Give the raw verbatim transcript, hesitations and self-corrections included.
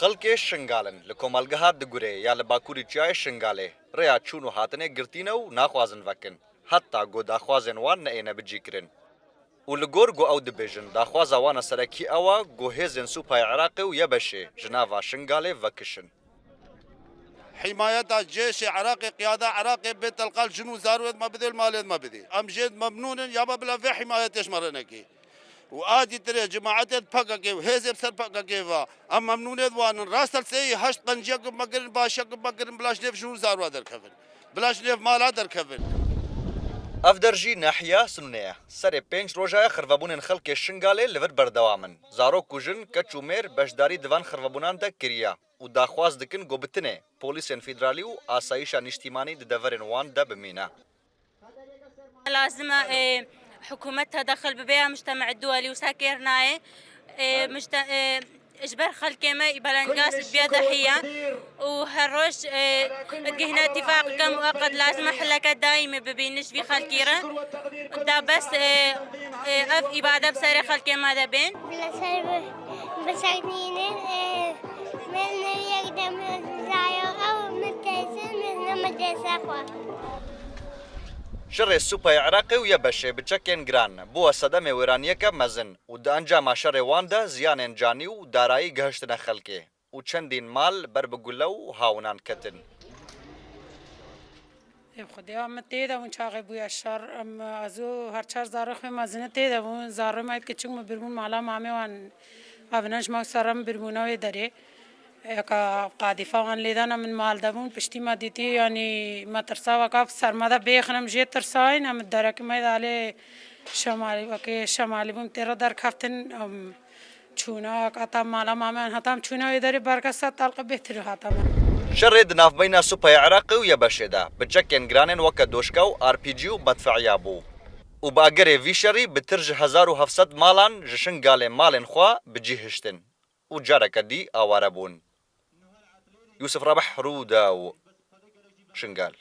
Xelkê Şingal in, li komelgeha Digurê ya li bakurî çiyayê Şingalê rêya çûn û hatinê girtî ne û naxwazin vekin, heta ku daxwazên wan neyêne bicîkirin. Û li gor ku ew dibêjin, daxwaza wan a serekî ew a ku hêzên Supayê Iraqê û YBŞ'ê ji nava Şingalê vekişin. Himayeta cêşê Iraqê, qiyada Iraqê bê telqal jin û zarwêd me bidê, malêd me bidê. Em jêd memnûn in, ya me bila vê himayetê ji me re nekê. Û a dîtirê cemaetê PKK û hêzê ser PKK va, em memnûnêd wan in. Rast e, sêyî heşt qenciyek bi me kirin, başiyek bi me kirin, bila ji nêv jin û zarwa derkevin. Bila ji nêv mala derkevin. Ev der jî nahiya Sinûnê ye. Serê pênc roja ye xirvebûnên xelkê Şingalê li vir berdewam in. Zarok û jin, keç û mêr beşdarî di van xirvebûnan de kiriya û daxwaz dikin ku bi tinê polîsên federalî û asayîşa nîştîmanî di deverên wan de bimîne. Lazim e, e, hikûmet tedexil bibe ya mujtema duwelî wisa kêr nayê. E, mujte-, e, ji ber xelkê me belengaz biya dehiye û her roj, e, digihine tîfaqeke muweqet, lazim e hilleke daîmî bibînin ji vî xelkî re. Da bes, e, e, ev îbade bi serê xelkê me de bên. Bila ser bi-, biseknînin, e, min yek dem zayo ew min têsin, min ne medrese xwe. Şerê Supayê Iraqê û YBŞ'ê bi çekên giran bûye sedemê wêraniyeke mezin û di encama şerê wan de ziyanên canî û darayî gihiştine xelkê û çendîn mal ber bi gule û hawinan ketin. Ê Xwedê, em tê de bûn çaxê bûye şer. Em, ez û her çar zarê xwe mezin tê de bûn. Zarê me kiçik me birbûn mala mamê wan. Evine ji me ser em birbûne wê derê. Eka qadîfa wan lêdana min mal de bûn. Piştî me dîtî, yanî me tirsa weka ser me de bêxin, em jê tirsayîn. Em derekî me de alê şemalî, wekê şemalî bûn tê re derkeftin. Em çûna heta mala mameyan, heta em çûna wê derê berke sed talqe bêhtir hata me. Şerê di navbeyna Supayê Iraqê û YBŞ'ê de bi çekên giranên weke doşka û R P G û medfeya bû û bi agerê vî şerî bi tir ji hezar û heft sed malan ji Şingalê malên xwe bi cî hiştin û careke dî aware bûn. Yûsif Rebih, Rûdaw, Şingal.